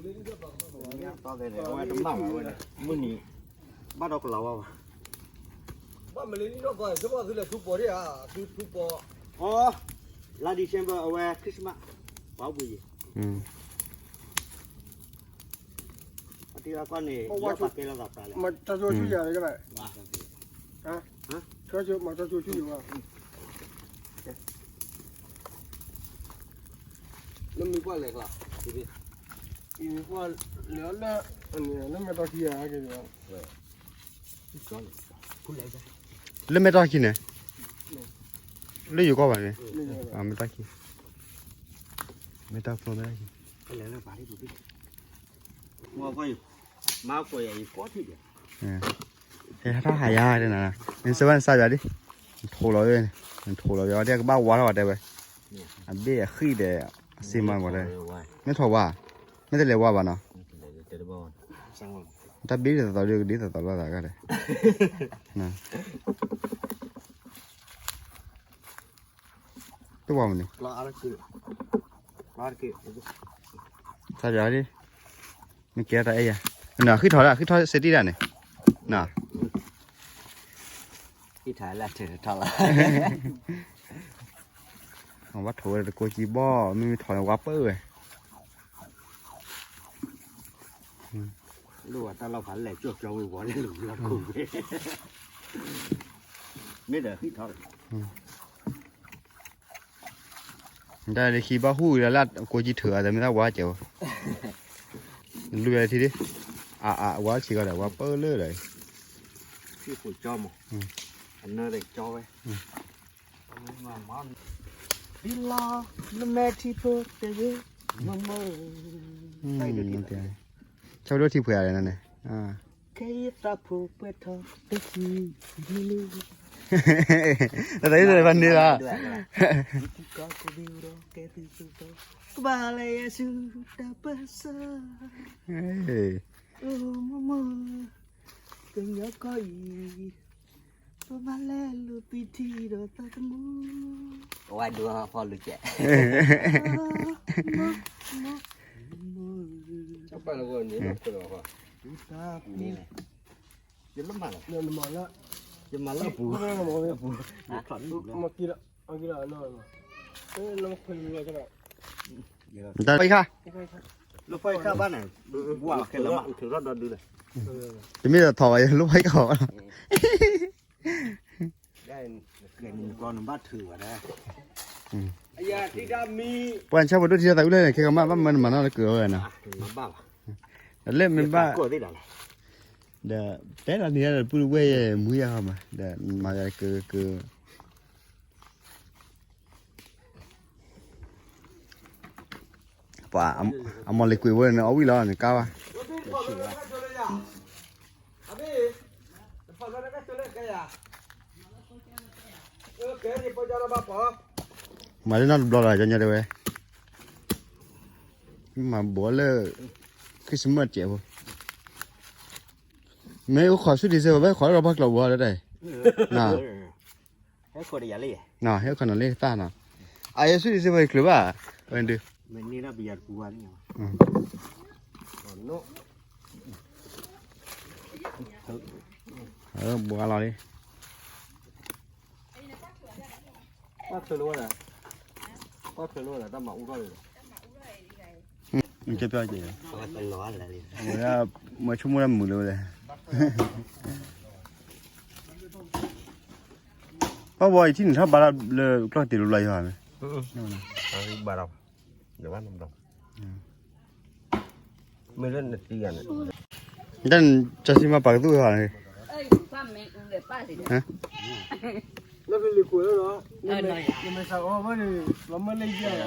အဝဲတမၣ်ဘၣ်ဝဲန့ၣ် မုၢ်နံၤ ဘၣ်ဒီးကလီၤဝါဘၣ်. ဘၣ်မလဲၤနံၣ်ဒီးပှၤ ကဘၣ်သုလဲၤထူပီၤဒၣ်ဧါ, သုထူပီၤ. အိ, လါ December အဝဲ Christmas ပှၤအိၣ်ဘှံးယံၤ အတံၤအကီၢ်န့ၣ် ယီၣ်ပာ်ကဲလီၤသးပှၤလဲၣ်, မၤတၢ်ဆိဆူယၤတကဲဘၣ်, မၤတၢ်ဆိဆူယၤဘၣ်, လၢမ့ၢ်ပှၢ်လဲၤကျါ, အံၤမ့ၢ်ပှၢ်လဲၤလၢ လၢမဲာ်တီၢ်ခံဂၤက့ၤ, လၢမဲာ်တီၢ်ခံန့ၣ်, လၢယိၤကီၢ်ဘၣ်န့ၣ်, မဲာ်တီၢ်ခံ, မဲာ်တီၢ်ဖျိမဲာ်တီၢ်ခံ, မၤကွၢ်ယၤအံၤကီထံၣ်ဒီး, ဟဲထီၣ်ဟးယၤဒ်နၤ, နစဝဲနစါယၤဒ်, နထိးလီၤ, နထိးလီၤဝဲဒ်ကဘၣ်ဝါထီၣ်ဝဲတဲဝဲ, အဘ့ၣ်အဃံၣ်ဒီး, အစ့မၤဝဲတဲ, မ့ၢ်ထိးဝါ, မ့ၢ်တလဲၤဝါဘၣ်နီၤ, တၢ်ဘ့ၣ်ဒ်သိးသိးဒ်ကဒ်သိးသိးလိာ်သးဂၤဒီး တဝါမနုၤ, တၢ်ပျါဒ်, မ့ၢ်ကဲတၢ်အဲၣ်ယၤ, နဃံထီၣ်ဒၣ် ဃံထီၣ်စ့တံၢ်ဒၣ်န့ၣ်, ဘၣ်ထိးဝဲတကိးကံဘီၣ် မ့မ့ၢ်ထိးန့ၣ်ဝါပၢၢ်ဝဲ, လၢဝဲတၢ်လီၢ်ဖးလဲၢ်ကၠီၣ်ကၠီဝံၤဝီၤလၢလူၤလီၤခိၣ်, မ့ၢ်ဒီးဃံထီၣ်လီၤ တၢ်လၢခံဘၣ်ဟူးဒီးလၢကိးကံထုးအသးမ့ၢ်တၢ်ဝါစဲးဝဲ, လွံၢ်ထံဒ်, အဝါဆံးကီးဒီး ဝါပၢလၢဒီး, ထံဃိးကၠီမး, အနၢဒီးကၠီဝဲ, ဒ်လီၤ, နမဲာ်ထံဖိတဂ့ၤ မ့ၢ်မ့ၢ် ဆၣ်ဖိဒိၣ်ထံၣ်ပှဲၤဧါန့ၣ်, ခဲအံၤသးဖိပှဲၤထီၣ်တဆံလံလံ, တၢ်အံၤဘၣ်န့ၣ်လီၤ, ထံကီၢ်ကိးဘ့ၣ်ဒီးကဲသုသိးသိး, ကဘၣ်လဲၤယဲၢ်ဆူတၢ်ပၢၢ်ဆၢ, မ့ၢ်မ့ၢ် ကညီကီၢ်အံၤ, ပဘၣ်လဲၤလိာ်သံထံဒီးသးသမူ, ဝါဒိၣ်ဟီၣ်ဖီလူၤကဲး, ပၢ်လၢဂီၢ်န့ၣ် ယလၢမၤလၢ, ယမၤလၢအပူၤ, မၤက့ၤလီၤ, မၤက့ၤလီၤ, လၢဖဲခါ, လၢဖဲခါဘၣ်န့ၣ်, ဝါခဲလၢာ်မး, တမ့ၢ်ဒီးထီၣ်ဘၣ် ယလၢဖဲခါဘၣ်လီၤ, နဘၣ်ထုးဝဲဒၣ်, ပှၤဆၣ်ဖိဒိၣ်ထံၣ်သးအုၣ်လၢ်န့ၣ် ခဲကမၣ်ဘၣ်မၢနမၤနီၣ်လၢကၢၤဝဲနီၤ, ဒီးလၢမ့ၢ်ဘၣ်, ဒီးတဲလီၤန့ၣ်ဒီးပုၢ်ဝဲၢ်ယဲၢ်မူယဲၢ်ဟီမး, ဒီးမၤယၤကၢၤကၢၤ ပှၤအမီၢ်လ့ၤကွံာ်ဝဲန့ၣ် အီၣ်ဝံၣ်လီၤန့ၣ်ကါဘၣ်, မၤလၢနီတဘျီလီၤ ကညီတဲဝဲ, မၤဘှီလၢ Christmas စဲးဖိ, မ့ၢ်အိၣ်ခိးဆူ December ဘၣ်ခိးလၢဘၣ်ကျီၢ်ဘှီလၢတၢ်, ဟဲခိးနီၤလ့ၣ်သၣ်နီၤ, အယဲၢ်ဆူ December ချုးဘၣ်, ဝဲဒုး, ဘှီလီၤလံ ကဲပျီကဲ, ဝဲဒၣ် မၤဆိကမိၣ်တၢ်မုာ်လၢဝဲလဲၣ်, ပှၤဘှီအံၤထံၣ်န့ၣ်ထီၣ်ဘါလၢကျီၢ်တ့ၢ်လိၤလီၤယွၤမ့ၢ်, ဘၣ်ဒီး, မ့ၢ်လၢနသံဂၤန့ၣ်, တၢ်ကၢစံမၤပာ်ကသူၣ်ဝဲဟီန့ၣ်, လၢကလံၤခိၣ်လၢလီၤ, နမဲာ်စးအီဝဲန့ၣ်,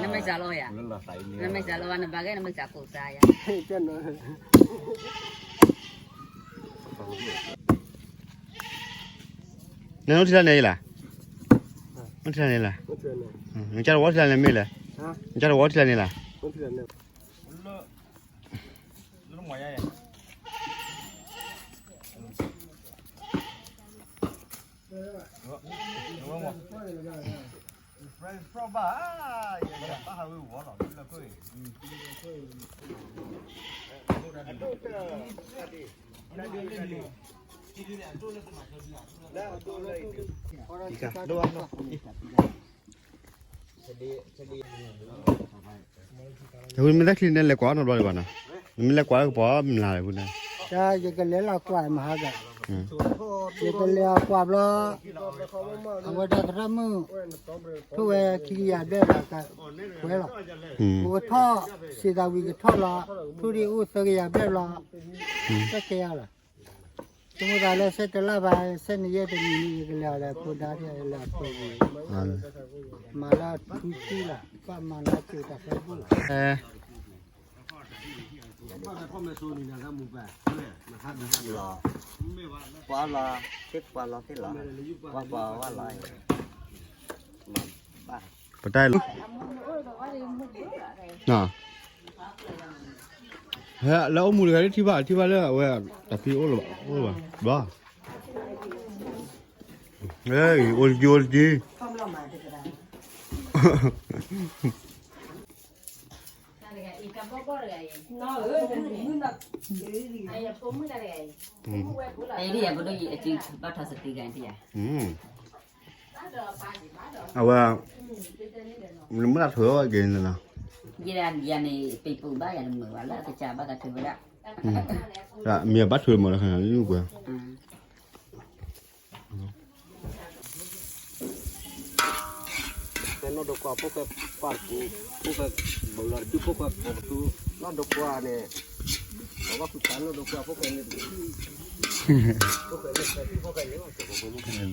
နမဲာ်စးလီၤယၤ, နမဲာ်စးလီၤဘၣ် နဘၣ်ဂ့ၢ် နမဲာ်စးကိးစါယၤ, နအိၣ်ထံလၢန့ၣ်လၢ်, အိၣ်ထံလၢန့ၣ်လၢ်, နကၢ်တဝီထံလၢန့ၣ်မ့ၢ်လဲၣ်, နကၢ်တဝီထံလၢန့ၣ်လၢ် ဝံၤမ့ၢ်တၢ်ချံန့ၣ် လဲၤကွၢ်နီတဘျီဒံးဘၣ်နီၤ, နမ့ၢ်လဲၤကွၢ်လၢကပီၤမျးလၢၤဖဲန့ၣ်, ယကလဲၤလီၤကွၢ်မဟါဂၤ, ယကလဲၤအကွၢ်ဘျီ, အဝဲဒၣ်သရၣ်မုၣ်, ထိၣ်ဝဲခံကယၤဘျဲၣ်လီၤ, ကွဲလီၤ, ပကထီၣ်, စံးသးဝံၤကထီၣ်လီၤ, ထိၣ်ဒံးအိၣ်သၢကယၤဘျဲၣ်လီၤ, တၢ်ကဲယၤလီၤ ဆိကမိၣ်သးလၢ ဆဲးတလၢ်ဘၣ် ဆဲးနံၤယဲၢ်တနံၤန့ၣ် ယကလဲၤအီၤလၢအဖိဒါ ယလဲၤအဖိဝံၤ, မၤလၢထူထူလီၤ ပှၤမၤလၢကၠိၤတၢ်ဖဲဘူၣ်လီၤ, ပှၤလီၤ, သ့ၣ်ပှၤလီၤသ့ၣ်လီၤ, ပှၤပှၤဝဲလီၤ, ပတၢ်လီၤ လၢအိၣ်မူတဂၤလၢထံၣ်ဘၣ် ထံၣ်ဘၣ်လၢအဝဲ တၢ်ဖံးအိၣ်လၢၤဘၣ် အိၣ်လၢၤဘၣ် ဘျီ, အိၣ်လၢကၠိအိၣ်လၢကၠိ အဝဲ နမ့ၢ်လၢထွဲအီၤက့ၤန့ၣ်နီၤ, ယၤန့ၣ် ပံၤပူၤဘၣ်ယၤတမုာ်ဘၣ်လၢအကစၢ်ဘၣ်သးထွဲဝဲဒၣ်, မ့ၢ်ဘၣ်ထွဲမးလၢခါန့ၣ်ကွၢ် နီၢ်ဒိးကွၢ်ဖိၣ်ဃဲပာ်တပူၤ, ဖိၣ်ဃဲဘၣ်လီၤတပူၤ ဖိၣ်ဃဲပိာ်ပသူ, နီၢ်ဒိးကွၢ်န့ၣ်, ဘၣ်ဃုသးနီၢ်ဒိးကွၢ်ဖိၣ်ဃဲန့ၣ်တပူၤ, ဖိၣ်ဃဲန့ၣ်ဖိၣ်ဃဲန့ၣ်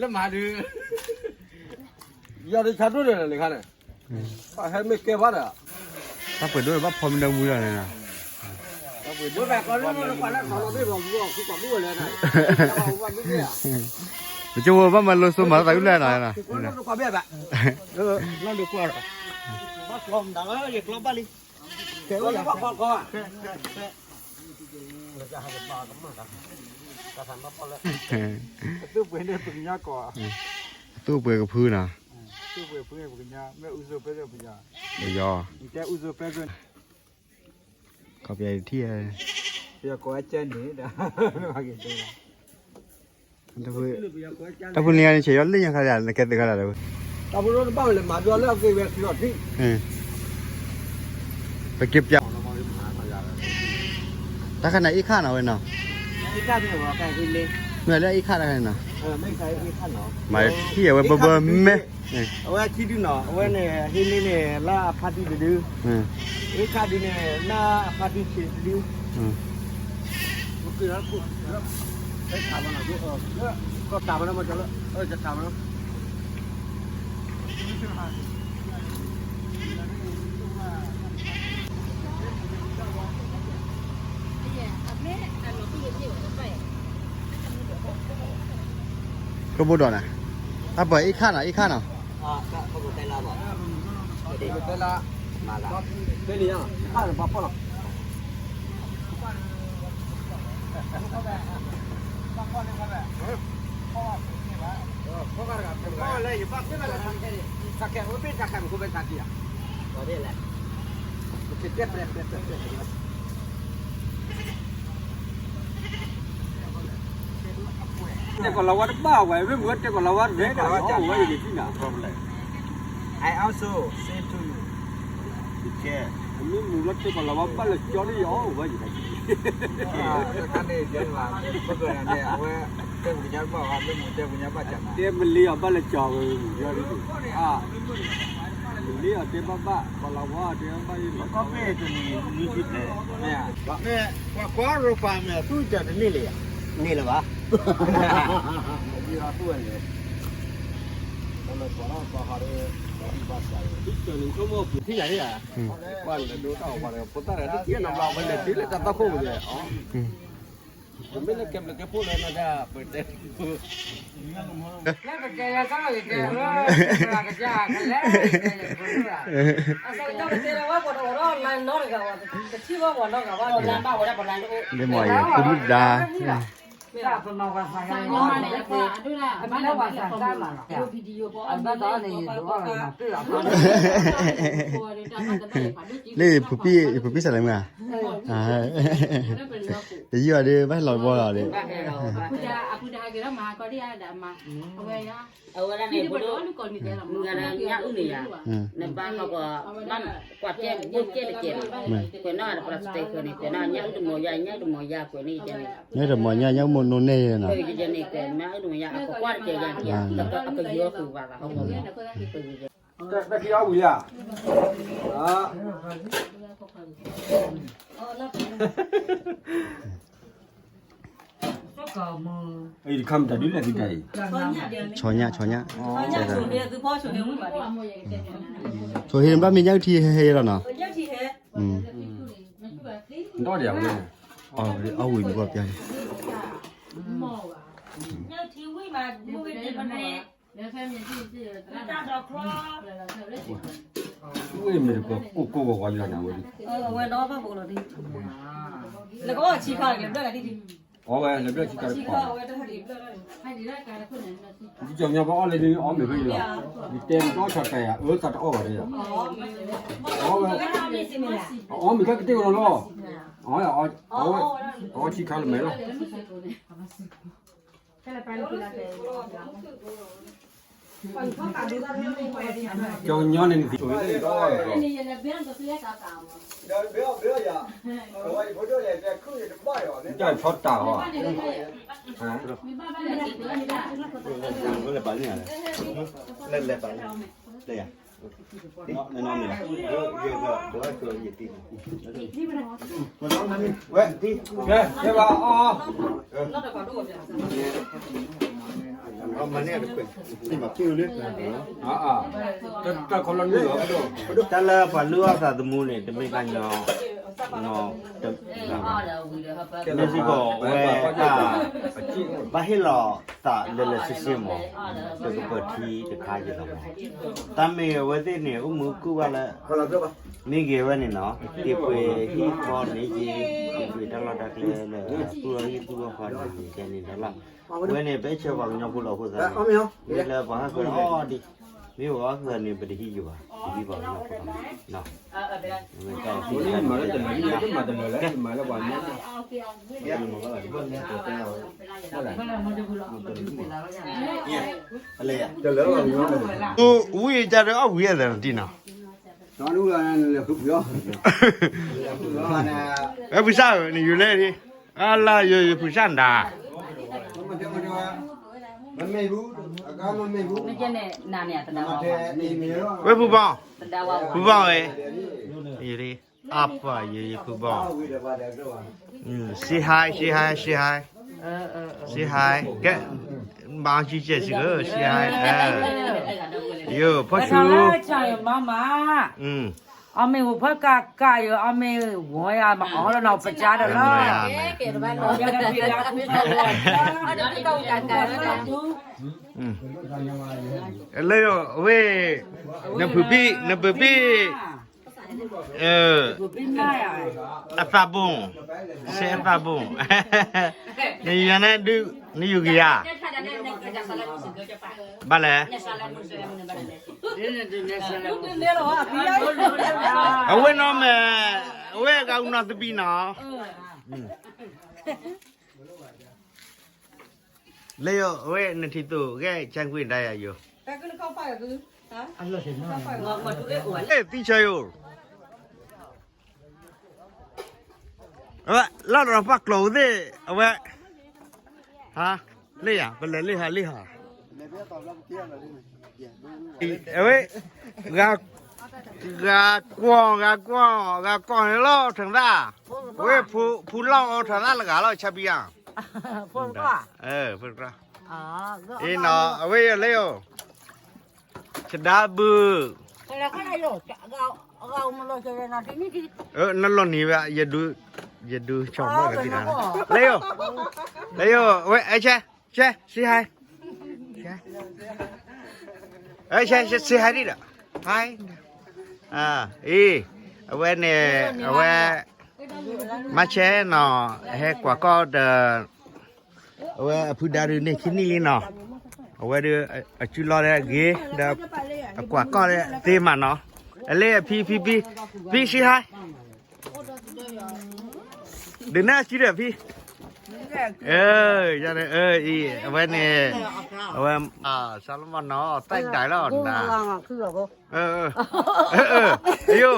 လၢမၤဒုး ယၤတဆါဒိၣ်ဒီးလၢခါန့ၣ် ဟဲမ့ၢ်ကဲဘၣ်ဒီး တၢ်ပှဲၤဒိၣ်ဘၣ်ဖီမ့ၢ်ဒၢမူလီၤန့ၣ် ပကၠိဝဲဘၣ်မၤလိစိမၤသးအုလဲၣ်နီၤ အသူၣ်ပှဲၤန့ၣ်ပကညါကီး အသူၣ်ပှဲၤကဖုနီၤ ပယီၤ ခီပယီၤထံၣ် ပယီၤကိးဝဲကဲန့ၣ်ဒီး တၢ်ဖိနံၤဂၤန့ၣ် ဆဲးယီၤလၢညါခါဒီး နကဲသုးခါဒီး တၢ်ဖိတဘၣ်ဝဲလဲၣ် မၤဒွးလၢအဂ့ၤဝဲထံလီၤထံ ပက့ၤပျး တၢ်ခါန့ၣ်အ့ၣ်ခါနီၤဝဲနီၤ မ့ၢ်လၢအ့ၣ်ခါတၢ်ခါန့ၣ်နီၤ မၤထံၣ်အဝဲဘၢဘၢမဲ အဝဲထံဒုနီၤ အဝဲန့ၣ် ဟ့လ့န့ၣ် လၢအဖါတံၢ်တဒု အ့ၣ်ခါဒုန့ၣ် လၢအဖါတံၢ်ဆံးတဒု ကီၢ်တၢ်မနီၤ ကီၢ်တၢ်မနီၤ ကဘိဒီးနၤ အပှၤအ့ၣ်ခါနီၤ အ့ၣ်ခါနီၤ တဲလၢ မၤလၢ တဲလၢ တဲကီၤလၤဝါတဘၣ်ဝဲ မ့ၢ်မုၢ်တဲကီၤလၤဝါရဲၣ်ဒီး အီၣ်ဝဲယကထံၣ်နၤ I also say to you, be care. မ့ၢ်မုၢ်လီၤတဲကီၤလၤဝါဘၣ်လၢကၠီလံ အီၣ်ဝဲယကထံၣ် တခါန့ၣ် ယဲလၢ ပကန့ၣ် အဝဲ တဲပကညါဘၣ်ဝဲ မ့ၢ်မုၢ်တဲပကညါဘၣ်ကၢ်နၤ တဲမလ့အီၤဘၣ်လၢကၠီဝဲ ယီၤဒ် မလ့အီၤတဲဘၣ်ဘၣ် ကီၤလၤဝါတဲဘၣ်ဘၣ်လီၤ ကီၢ်ပ့ၢ်တနံၤနွံဆံတဲ မ့ၢ် မ့ၢ် ပှၤကွၢ်ရိပၤမဲာ်သူၣ်တၢ်တန့ၢ်လၢၤယၤ န့ၢ်လၢၤဘၣ် ယီၤသူၣ်ဝဲန့ၣ် ပလီၤပှၤထီၣ်ပှၤဟးဒီး ပှၤဘၣ်စး ထံၣ်ယၤန့ၣ် ကွၢ်လၢဒိတၢ်အီၣ်ပှၤဒီး ဖိသၣ်ဒီး တကဲနီတဘျီ ပလဲၤတုၤလၢတၢ်သီခိၣ်ပူၤဒီး ပမ့ၢ်လၢကဲဘျုးကဲဖှိၣ်လၢနဒၣ် ပတဲ လၢကတဲလၢတၢ်ဂ့ၤတဲလၢ ကစၢ်ကလဲၣ် အစးကတဲလၢဝဲပှၤတအိၣ်ဒီးလၢနီတဂၤဘၣ် ကထံၣ်ဝဲပှၤနီတဂၤဘၣ် လၢဘၣ်ဝဲဒၣ်ပှၤလၢတအိၣ် လၢမၤယၤ ကုမုၣ်ဒါ လၢယဖုဖံၣ်စးလဲမုၢ်ဧါ တယံာ်အီၤဒီး ဘၣ်ဟဲလီၤတဘီလီၤဒီး အဝဲဒၣ်န့ၣ် ပဒိၣ် မုၢ်ဂၤလၢညၣ်အုၣ်န့ၣ်ယၤ နဘၣ်ဟီၣ်ကီး ကွၢ်ကဲဘိၣ်ကဲတကဲးလီၤ ကွဲးနီၣ်တပလၢစတဲဃၢၤန့ၣ် ကွဲးနီၣ်ညၣ်အုၣ်တမီၤယၤ ညၣ်အုၣ်တမီၤယၤ ကွဲးန့ၣ်ယဲန့ၣ် ညၣ်အုၣ်တမီၤညၣ် ညၣ်အုၣ်မိၢ်နိန့ၢ်နီၤ ယဲန့ၣ် ကွဲးမ့ၢ်အုၣ်တမီၤယၤ အကကွၢ်တကဲးယၤ အကယီၤဃုာ်ဘၣ်လီၤ ဟီၣ်ကီး တၢ်ခံအီၣ်ဝံၤလံဧါ အံၤတခါမတၤဒုလဲၣ်ဖံတၢ်အံၤ ဆီညၣ် ဆီညၣ် ဆိဟ့ဘၣ်မ့ၢ်ညၣ်အုၣ်ထံဟဲဟဲလီၤနီၤ ဒီးဒံးအဝဲ အီၣ်ဝံၤမ့ၢ်ကီၢ်ပျါန့ၣ် ဝ့ၢ်မ့ၢ်တပှၤကိၢ်ကိၢ်ဝါဝါယွၤန့ၣ်ဝဲ လၢကဘၣ်ဆံခါကဘျၢၣ်လၢဒ် အီၣ်ဝဲလၢဘျၢၣ်ဆံခါတခီ ကညီဘၣ်အီၣ်လၢဒ်အီၣ်မ့ၢ်ဖဲအံၤလီၤ ယတဲမ့ၢ်တအီၣ်ဆီတပၤယၤ အၢသးတအီၣ်ဘၣ်ဒီးယၤ အီၣ်ဝဲ အီၣ်မ့ၢ်ဖဲကတ့ၢ်ဝဲလီၤလီၤ အီၣ်ဝဲ အီၣ်ဆံခါလၢမဲာ်လီၤ ကညီန့ၣ်နသံ ကဆီတၢ်အီၣ် လဲၤပာ်န့ၣ် လဲၤလဲၤပာ်န့ၣ် လဲၤယၤ နနီၢ်မ့ၢ်ဘၣ် ဝဲ ကဲ ကဲဘၣ်အီၣ် အီၣ် တၢ်လၢပှၤလုၢ်အီၣ်သးသမူန့ၣ် တမ့ၢ်ကညီ မ့ၢ်စ့ၢ်ကီးဝဲတၢ် ဘၣ်ဟ့ၣ်လီၤသးလၢလၢဆ့ဆ့မး တကပၢၤထံတခါက့ၤလီၤမး. တၢ်မ့ၢ်အဝဲသ့ၣ်န့ၣ် အိၣ်မူကူၣ်ဘၣ်လၢ မ့ၢ်ဂ့ၤဝဲန့ၣ်နီၤ တ့ပှ့ၤဟံၣ်ဃီန့ၣ်က့ၤ တ့ပှ့ၤတၢ်လီၢ်တၢ်ကျဲလၢ သူၣ်အီၣ်ဟံၣ်သူၣ်အီၣ်ဃီန့ၣ်ကဲန့ၣ်ဒီးလီၤ. ဝဲန့ၣ် ပအဲၣ်ဆၢပှၤကညီဖိလီၤအဃိသတးန့ၣ် မ့ၢ်လၢပှၤဟီၣ်ခိၣ်အီၣ်ဒံး မ့ၢ်ပှၤဟီၣ်ခိၣ်န့ၣ် ပတဟံးယိာ်ဘၣ် ပဟံးပှၤကညီဖိလီၤ. ဝံၢ်ကၢ်ဒီးအီၣ်ဝံၣ်အသးတံၢ်နီၤ ဖုစၢ်ဧၢ နယူၤလဲၣ်ဒံး အလၢယဖုစၢ်နဒါ ဝဲဖုဘီ ဖုဘီဝဲ ယအပှၤယဖုဘီ say hi say hi say hi say hi ကဲ ဘၣ်ကံကဲစ့ၢ်ကီး say hi ယိၤဖီဆူ အီၣ်မ့ၢ်ဝဲဖၢကးကးယိၤ အီၣ်မ့ၢ်ဝဲယၤမၤအီၣ်လီၤနီၤ ပကါဒီးလီၤ လၢယိၤဝဲ နဖုးဘံၣ် နဖုးဘံၣ် အသးဘိၣ် စဲအသးဘိၣ် နယူၤန့ၣ်ဒုး နယူၤကယၤ ဘၣ်လဲၣ် အဝဲနီၢ်မဲာ် အဝဲဂၤအူနီၢ်သဘံၣ်နီၤ လၢယိၤ အဝဲနထံၣ်သိး ဂဲၤကၢ်ကွံာ်ဒၣ်ယၤယိၤ သံဆၢယိၤ အဝဲ လီၤဒီးပှၤကျိာ်သ့ၣ် အဝဲ ဟါ လ့ၣ်ယၤ ပလဲၤလ့ၣ်ဟါလ့ၣ်ဟါ အဝဲ ဂၤကွီၢ် ဂၤကွီၢ် ဂၤကွီၢ်န့ၣ်လီၤ ထၢၣ်သၣ် အဝဲ ဖူလီၢ်အီထၢၣ်သၣ်လၢဂၤလီၤ ဆါဘံယၤ ဖိတကြၢ် အ့နီၤ အဝဲယၤလၢယိၤ ဆဒါဘုး နလီၤနံၤဝဲ ယဒုးဆီၣ်မီၢ်ကသံၣ်တၢ် လၢယိၤ လၢယိၤ အဝဲ အဲၣ်ဆဲ ဆဲ say hi အဲၣ်ဆဲ say hi ဒံးဒီး hi အံၤ အဝဲန့ၣ် အဝဲ မၤဆဲနီၤ ဟဲကွၢ်ကီၢ်ဒီး အဝဲအဖုဒါဒုးန့ၣ်ခံနံၣ်လံနီၤ အဝဲဒုး အစုလီၢ်လၢအဂ့ၤ ဒီး အကွၢ်ကီၢ်လၢသ့မးနီၤ အလၢအဖံဖံဖံ ဖံ say hi ဒုးနဲၣ်စုဒီးဖံ အ အံၤ အဝဲန့ၣ် အဝဲ စးလမနီၤ သၢဒၣ်လီၤနၤ အယိ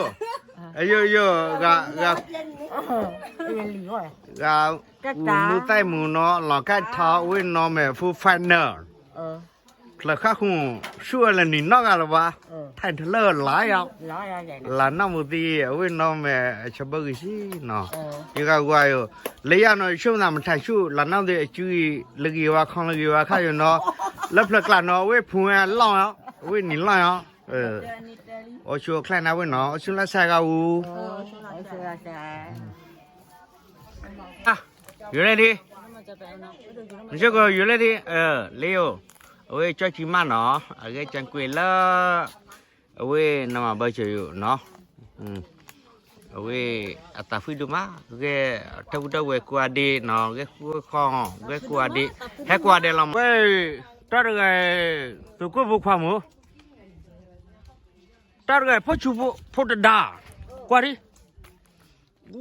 အယိ ယိ ဂၤ ဂၤ ဂၤ မူသၢမူနီၤ လီၤကၢ်ထီ ဝ့ၢ်နီၢ်မဲာ် full final ဖျၢၣ်ဃၣ်ဃုာ် ဆူၣ်အလၢနံၤနီၢ်ဂၤလၢၤဘၣ် ထဲတလၢလါယီၤ လါနီၢ်မူသံ အဝ့ၢ်နီၢ်မဲာ် အဆၢဘၢဂံၢ်ဆံနီၤ ယဂၤဂၤယိၤ လၢယၤနီၤ ယဆိကမိၣ်သးမထါဆူၣ် လါနီၢ်သ့ၣ်အစုအံၤ လၢဂ့ၤဝါခီလၢဂ့ၤဝါခါယိၤနီၤ လၢဖျၢၣ်ကျးနီၤ အဝ့ၢ်ဖုဝဲလီၢ်ယီၤ အဝ့ၢ်နံၤလီၢ်ယီၤ အိၣ်ဆူၣ်အိၣ်ချ့နၤဝဲနီၤ အိၣ်ဆူၣ်လၢစဲဂၤအူ ယူၤလဲၣ်ဒံး မ့ၢ်စ့ၢ်ကီးယူၤလဲၣ်ဒံး လ့ယိၤ အဝဲကၠီကံမးနီၤ အဂဲကၠီကွ့လၢ အဝဲနမၤဘၢစၢၤယိၤနီၤ အဝဲအသးဖှံဒိၣ်မး ဂဲၤထၢၣ်ဝံၤထၢၣ်ဝဲၤကိးဂၤဒဲးနီၤ ဂဲၤဃီ ဂဲၤကိးဂၤဒဲး ဟဲကိးဂၤဒဲးလီၤမး တၢ်တဂၤ သုးခိၣ်ဖိခွါမး တၢ်တဂၤ ဖိဆူၣ်ဖိတဒါ ကွၢ်ဒံး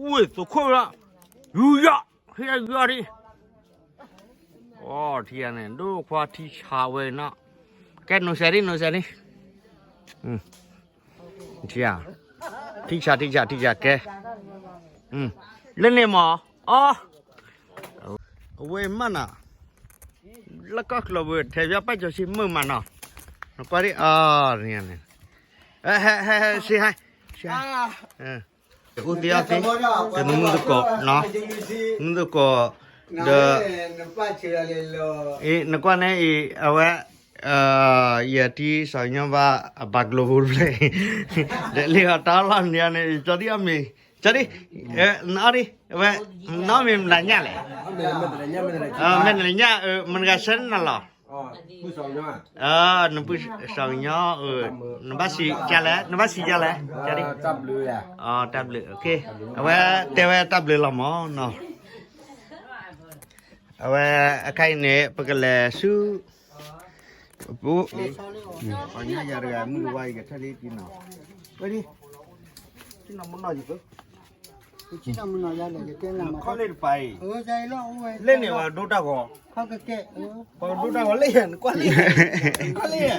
ဝ့ၢ်သုးခိၣ်လီၤ ယူၤယီၤ ဟ့ၣ်ယူၤယီၤဒံး အိ ထံယၤန့ၣ် ဒိၣ်ခွါထံဆးဝဲနီၤ ကဲ နိးစဲးဒံး နိးစဲးဒံး ထံယၤ ထံဆး ထံဆး ထံဆး ကဲ လၢန့ၣ်မး အိ အဝဲမးနီၤ လၢကီၢ်ကျိၤဝဲ ထဲဖျါပာ်စီဆှံမုာ်မးနီၤ နကွၢ်ဒံး အန့ၣ် ဟဲ ဟဲ ဟဲ say hi say hi အိၣ်သ့အီၣ်သ့ တမုၢ်သကိးနီၤ မုၢ်သကိး ဒီး နကွၢ်န့ၣ်အံၤ အဝဲ ယတံၢ်စီၤကညီဘၣ်အပာ်ကျိဖိတဖျၢၣ်အံၤ ဒီးလံာ်အီၤတၢ်အီၣ်လီၢ်န့ၣ်န့ၣ် ကၠီဒံၣ်အီၣ်မ့ၤ ကၠီဒံၣ် နအီၣ်ဒံၣ် အဝဲ နအီၣ်မ့ၤမတၤညၣ်လဲၣ် မ့ၢ်တလၢညၣ် မတၤဂၤဆၢနၤလီၤ နပုၢ်စီၤကညီ နဘၣ်စံးကလဲၣ် နဘၣ်စံးကလဲၣ် ကၠီဒံၣ် တၢ်ဘျုး အဝဲတဲဝဲတၢ်ဘျုးလီၤမးနီၤ အဝဲ အခါအံၤန့ၣ် ပကလဲၤဆူ ပှၤညါယၤတဂၤ မုၢ်တဝါအံၤကထၢၣ်လံပံနီၤ ဝဲဒ် ဆံနီၤမုၢ်နီၤယၤ ခီၣ်လ့ၣ်တပၤအံၤ လၢန့ၣ်ပှၤဒိတၢ်ဂီၤ ပှၤဒိတၢ်ဂီၤလၢယၤ နကွၢ်လၢယၤ နကွၢ်လၢယၤ ယဒ်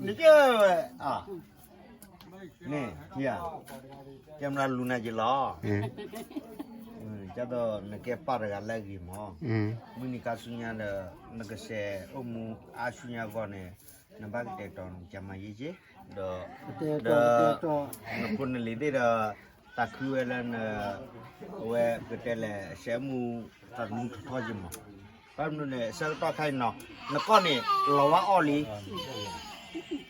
နကဲဝဲ န့ၣ် ယၤ ကဲမနုၤလူၤနၤယလီၤ ကသိးနကဲပၢ်တဂၤလၢအဂ့ၤမး မုၢ်နံၤခါဆူညါဒီး နကစဲးအိၣ်မူအါဆူညါအဂီၢ်န့ၣ် နဘၣ်ကတဲာ်ကတီၤနကမၤယ့ၢ်က့ၤ ဒီး ဒီး နဖိနလံၤသ့ၣ်ဒီး သးခုဝဲလၢန အဝဲကတဲလဲၣ် စဲးအိၣ်မူ သးသမူထီထီက့ၤမး ဘၣ်မနုၤန့ၣ် အဆၢကတီၢ်ခါအံၤနီၤ နကီၢ်န့ၣ် လီၤဝါအီၣ်လံ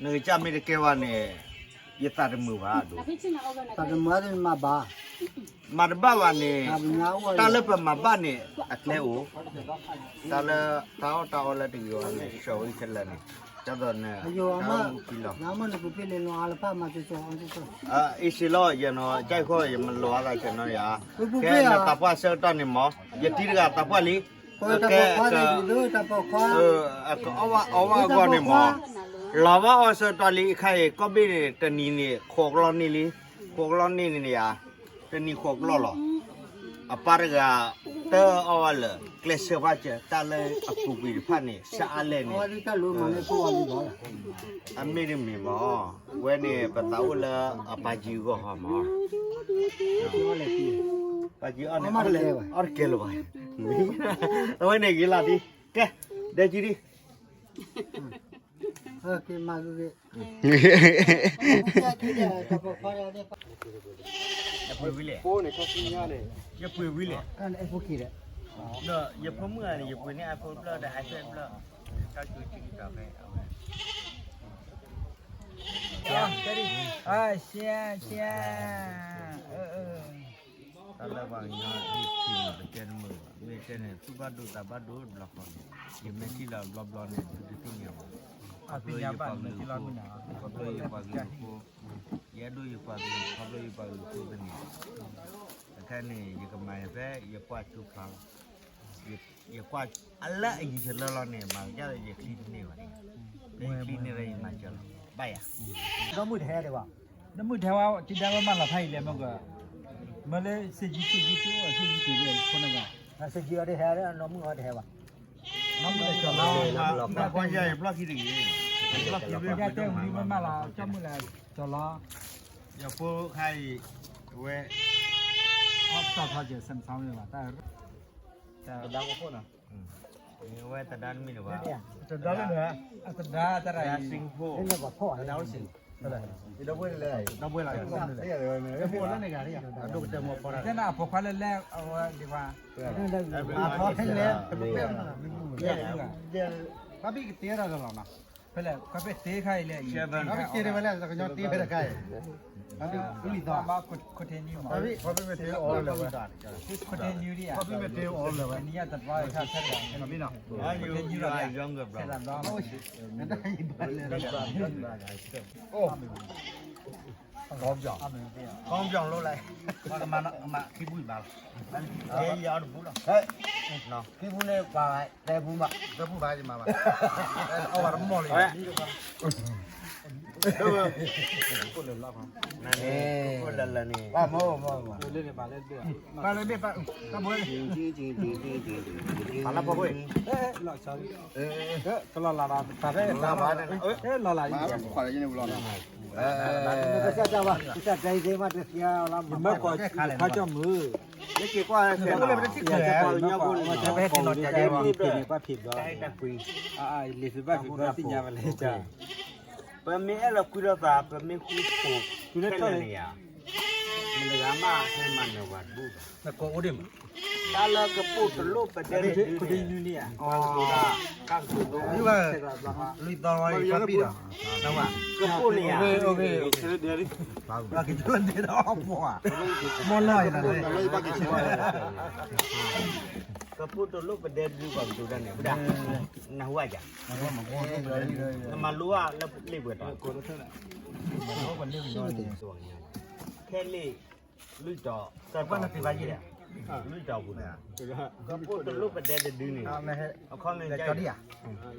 နကစၢ်မ့ၢ်တကဲဝဲန့ၣ် ယသးတမုာ်ဘၣ်ဒိၣ် သးတမုာ်မၤဘၣ် မၤတဘၣ်ဘၣ်န့ၣ် တၢ်လၢပမၤဘၣ်န့ၣ် အကျဲအိၣ် တၢ်လၢတၢ်အီၣ်တၢ်အီလၢတဂ့ၤဝဲန့ၣ် ကဆှီဝဲခဲလၢာ်န့ၣ် ကသိးန့ၣ် တၢ်အိၣ်မူခံလီၤ အ့စ့လီၤ ယနီၤ ကၢ်ဃီ ယမၤလိအသးကနီၤယၤ ကဲနသးပှၢ်ဆၢကတီၢ်န့ၣ်မး ယတံၢ်တဂၤသးပှၢ်လံ ကဲ အဝဲအီၣ်ဝဲအဂီၢ်န့ၣ်မး လီၤဘၣ်အီၣ်ဆၢကတီၢ်လံ အခါအံၤ ကီၢ်ဘ့ၣ်န့ၣ် တနံၤန့ၣ် ဃိးကလီၢ်န့ၢ်လံ ဃိးကလီၢ်န့ၢ်န့ၣ်ယၤ တနံၤဃိးကလီၢ်လီၤ အပၢ်တဂၤ တအီၣ်ဝဲလၢ ကျဲဆၢဖးစၢၤ တၢ်လၢအပူၤကွံာ်တဖၣ်န့ၣ် ဆၢအါလဲၣ်န့ၣ် အမ့ၢ်တမ့ၢ်မး ဝဲန့ၣ် ပသးအိၣ်လၢအပၢ်ကံအဂီၢ်ဟီမး ပၢ်ကံအီၣ်န့ၣ် အီၣ်တကဲလၢၤဘၣ် အဝဲန့ၣ်ဂ့ၤလီၤဒ် ကဲ ဒဲကံဒ် ယပှ့ၤဝံၤလဲၣ် ဒီးယဖိမုၣ်ဂၤန့ၣ် ယပှ့ၤန့ၢ် iPhone တဖျၢၣ်ဒီး iPad တဖျၢၣ် တၢ်ကၠိထံကတီၤဖဲအဝဲ ရှဲ ရှဲ တၢ်လၢပှၤကညီအံၤထံန့ၣ် ပတဲတမုာ်ဘၣ် မ့ၢ်တဲန့ၣ် သူၣ်ဘၣ်ဒိသးဘၣ်ဒိတဘျီဃီန့ၣ် ယမ့ၢ်ထံၣ်လီၤဘျီဘျီန့ၣ် သုတသ့ၣ်ညါဘၣ် ခီဖျိယပှၤကလုာ်ဖိ ခီဖျိယပှၤကလုာ်ဖိ ယအဲၣ်ဒိးယပှၤကလုာ် ခီဖျိယပှၤကလုာ်ဖိသန့ၣ် တခါန့ၣ် ယကမၤဖဲယပှၢ်ကၠိဖျါလီၤ ယကွၢ်အလၢအယံၤတလၢလီၤန့ၣ် မၤကစၢ်လၢယချံတန့ၢ်ဘၣ်န့ၣ် မ့ၢ်ချံန့ၢ်လၢယမၤစၢၤလီၤ ဘၣ်ယၤ ဒီမုၢ်တဟဲဒံးဘၣ် ဒီမုၢ်တဟဲဝဲ တံၤဒါဝဲမၤလီၤဖးယံၤလဲၣ်မ့ၢ်က မ့ၢ်လၢစ့ၢ်ကီးစ့ၢ်ကီးစ့ၢ်ကီးစ့ၢ်ကီးဖိန့ၣ်ဘၣ် စ့ၢ်ကီးအီၤတဟဲ နီၢ်မုၣ်အီၤတဟဲဘၣ် နီၢ်မုၣ်လၢကၠီၤလီၤ ဘၣ်ကွၢ်ယၤယဘျီၣ်ခံတဂ့ၤ ယတဲဝံၤမ့ၢ်မၤလီၤ ကၠီမုၣ်လၢကၠီၤလီၤ ယဖိခါအံၤ ဝဲ အီၣ်ပတီၢ်ထီကဲၤ စဲးမသီမ့ၢ်ဘၣ် တဒါကခိၣ်နီၤ ဝဲတဒါတမံၤလၢၤဘၣ် တဒါလၢၤ အတဒါတဒါ Singapore တဒါအိၣ်စ့ၢ် ဒီပုၢ်ဝဲၢ်လၢ ဒီပုၢ်ဝဲၢ်လၢ အဒိၣ်ကတၢၢ်မီၤဖီတၢ် တဲနၤအဖိခွါလၢလဲၣ် အဝဲဒံးခွါ အဖိခွါလၢလဲၣ် ဘၣ်ဘံၣ်ကတဲတၢ်တလီၤနီၤ ဖဲလဲၣ် ခီဖျိတဲခါအံၤလဲၣ် ခီဖျိတဲဝဲလဲၣ် ကညီတဲဖဲတခါအံၤ ဘၣ်ဘံၣ် continue မး continue ဒံးဧါ တနံၤအတဘျီ continue လီၤ ဆဲးတဘျီ ကောင်းပြောင်းလုပ်လိုက် မ့ၢ်ခံပူၤဘၣ် ခံပူၤန့ၣ် ပှၤတဲပူၤဘၣ် တဲပူၤဘၣ် ယမၤဘၣ် အဝဲတမီၢ်လံ နၤန့ၣ် ကိၣ်လၢလၢန့ၣ် ပၢ်လၢဘ့ၣ်ပၢ် တၢ်ဘိ ပၢ်လၢဖီခိၣ် ကလီၤလၢ်ဘၣ် တၢ်ဖဲလီၤလၢ် လီၤလၢ် ကစၢ်တၢ်ဘၣ် ကစၢ်တၢ်အံၤ မ့ၢ်ကွၢ်ခါကၠီမုၢ် လၢက့ၤကွၢ်ဆဲးလီၤ ပှၤဖံးဘျီ လၢဖံးဘျီသ့ၣ်ညါဝဲလဲၣ် ပမ့ၢ်အဲၣ်လီၤကွံလိာ်သး ပမ့ၢ်ဃူဖိးခဲလၢာ်န့ၣ်ယါ နဂၤမးဟဲမၤနၢၤဝဲတဘူၣ်ဘၣ်. နကိးအိၣ်ဒံးမး. တၢ်လၢကပိာ်တလိၣ်ပဒဲတဒုန့ၣ်, အဝဲဒၣ်, တၢ်ကတိၤဒိ, လွံၢ်သီဝဲအံၤပၢ်ပံၣ်ဒီး, ကပိာ်န့ၣ်ဧါ, ကပိာ်တလိၣ်ပဒဲတဒုပှၤကတိၤတၢ်န့ၣ်, နဟူဧါယၤ, နမၤလိအါလၢလ့ၣ်ပှဲၤတီၤ, ခဲလ့ၣ်, လွံၢ်တီၤ, သၢတီၤ, လွံၢ်တီၤပူၤန့ၣ်, ကပိာ်တလိၣ်ပဒဲတဒုန့ၣ်, အခီပည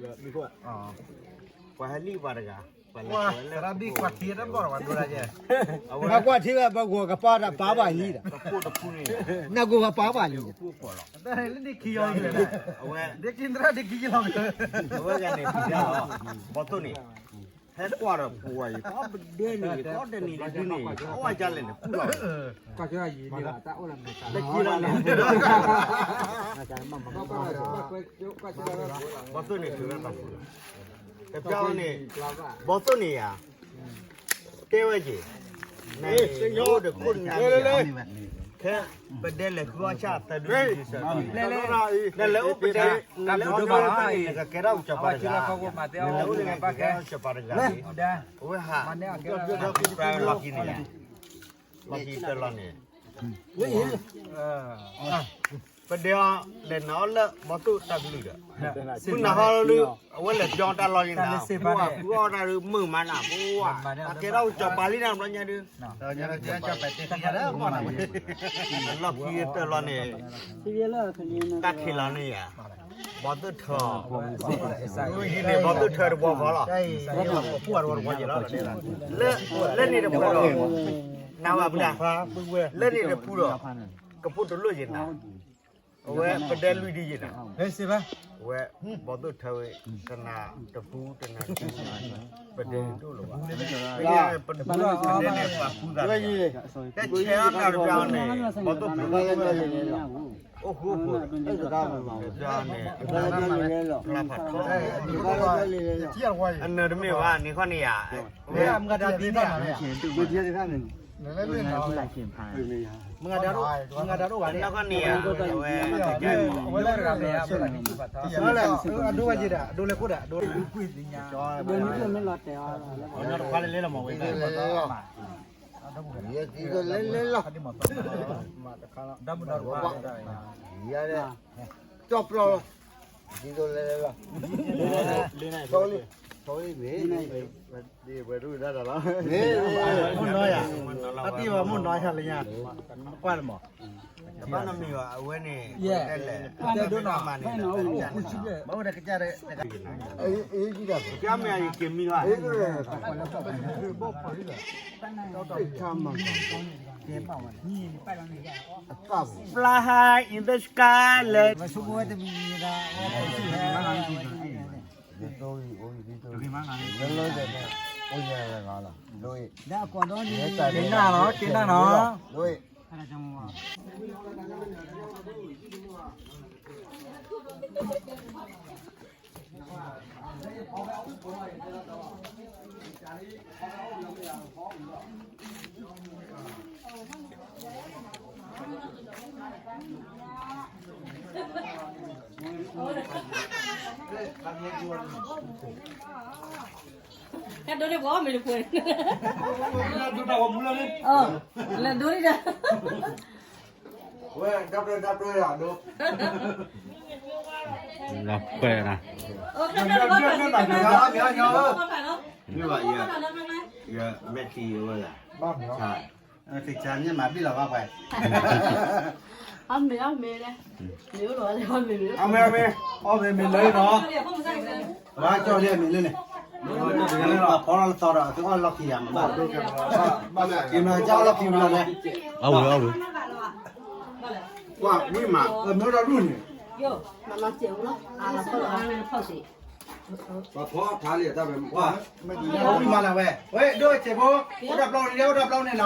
ီ, ပှၤဟဲလံပှၤတဂၤ, ပှၤလၢ, ပှၤကွၢ်ထံဝဲပဂီၤကပၤတၢ်ပာ်ပှၤလံဒီး, ကပိာ်တဖုန့ၣ်, နဂီၤကပၤပှၤလံဒီး, အဝဲ, အဝဲဂၤန့ၣ်, ဘီသိၣ်န့ၣ်, ဟဲကွၢ်ဒီးပဝဲအံၤ ကီၢ်ပဒဲန့ၣ် ကီၢ်တနံၤတဒုန့ၣ် အဝဲကလဲၣ်န့ၣ် ကူၣ်လီၤ, တၢ်က့ၤလီၤန့ၣ်, ဘီသိၣ်န့ၣ် တုၤလၢတၢ်ကူၣ်လီၤ, တပျီန့ၣ်, ဘီသိၣ်န့ၣ်ယၤ, တဲဝဲက့ၤ, နအိၣ်ဒီးခိၣ်နၢ်, ခဲ, ပဒဲလဲၤဃုအီၣ်ဆၣ်သၢဒု, နလဲၤအိၣ်ပဒဲ, နလဲၤအိၣ်ပဒဲန့ၣ် နကကဲထီၣ်ကစီၤပၤတဂၤ, နလဲၤအိၣ်န့ၣ် နကကဲထီၣ်ကစီၤပၤတဂၤန့ၣ်, အဝဲဟး, လီၢ်ခံန့ၣ်ယၤ, လီၢ်ခံတလီၢ်န့ၣ်, ပဒဲအီၤလဲၤနၤအီၣ်လၢဘီသိၣ်တၢ်ကလုၢ်ဒီး, မုၢ်နၤဟီလၢ, အဝဲလဲၤပျီတၢ်လီၢ်န့ၣ်နၤ, ပှၤဃုအီၣ်တၢ်ဒုးမုာ်မးနၤ, ပှၤ, အကဲထီၣ်ကစီၤပၤလံနၤ ဘျီညါဒုး, လီၢ်ခံတလီၢ်န့ၣ်, တၢ်ခံးလီၤန့ၣ်ယၤ, ဘီသိၣ်ထၢ, န့ၣ်ဘီသိၣ်ထၢတဘီဃီလီၤ, လၢန့ၣ်တဘီဒီး, နဝဲပဒဲ, လၢန့ၣ်တဖုဒီး, ကပိာ်တလိၣ်ယဲနၤ, အဝဲပဒဲလွံၢ်ဒုယဲနၤ, အဝဲ, ဘီသိၣ်ထၢဝဲ, တနၤတဖုတနၤတဖု, ပဒဲဒိၣ်လီၤဘၣ်, ပဒဲန့ၣ်ပှၤဃုသး, တၢ်ဆဲးအီၣ်တၢ်တပျီန့ၣ်, ဘီသိၣ်ဖု, အိၣ်ဃူအိၣ်ဖိး, တပျီန့ၣ်, ဖျါဖးထီ, အနၢၤတမ့ၢ်ဘၣ်န့ၣ်ခီန့ၣ်ယၤ, ဝဲ, မုၢ်ဂၤဒၣ်, မုၢ်ဂၤဒၣ်ဒိၣ်ဘၣ်န့ၣ်, အဝဲ, အဒိဝဲယဲဒၣ်, အဒိလဲၤခိၣ်ဒၣ်, အဒိ, တခွါလဲၤလဲၤလီၤမ့ၢ်ဝဲ, လဲၤလဲၤလီၤ, ကၠီပျီလီၤ, ဒ်သိးလဲၤလဲၤလီၤ, ဆီလံ, ဆီလံမ့ၢ်, ဝဲဒၣ်လီၤ, မုၢ်နီၤယၤ, အတံၢ်ဝဲမုၢ်နီၤယၤလၢညါ, ကွၢ်လၢမး, ဘၣ်နမံၤဘၣ် အဝဲန့ၣ်, တဲဒိၣ်နီၤ, ဘၣ်အိၣ်ဒီးကစၢ်ဒီး, ကမ့ၢ်အံၤ ကမံၤဘၣ်, Fly high in the sky လၢ, က့ၤနၢ်လီၤ, က့ၤနၢ်နီၤ, ကဒိးန့ၢ်ပှၤမ့ၢ်တပှဲၤ, လၢဒိးန့ၢ်ဒီး, ဝဲ, ဒၣ်ပျဲၢ်ဒၣ်ပျဲၢ်ယၤဒိး, လီၤပှဲၤနၤ, မ့ၢ်ဘၣ်ယဲ, ယမဲာ်ထံဝဲလၢ, သ့ၣ်ညါမၤဘံၣ်လီၤဘၣ်ပှဲၤ, အမ့ၢ်အမ့ၢ်လဲၣ်, အမ့ၢ်အမ့ၢ်, အီၣ်မ့ၢ်မ့ၢ်လၢနီၤ, ဝဲကၠီလံအမ့ၢ်လၢန့ၣ်, ပှၤဖီလီၤလၢသီဒီး သုအီၣ်လီၢ်ခံယၤမးဘၣ်, က့ၤမ့ၢ်ကၠီအီၣ်လီၢ်ခံမးလီၤန့ၣ်, အဝဲအီၣ်ဝဲ, ကွၢ်ဝံၤမး အမ့ၢ်ဒီးဒူၣ်န့ၣ်, ပှၤဖီထါလံတၢ်ဝဲ, ဝံၤမးလၢဝဲ, ဝဲဒိၣ်စဲးဖိ, အိၣ်တၢ်ပျီန့ၣ် အိၣ်တၢ်ပျီန့ၣ်နီၤ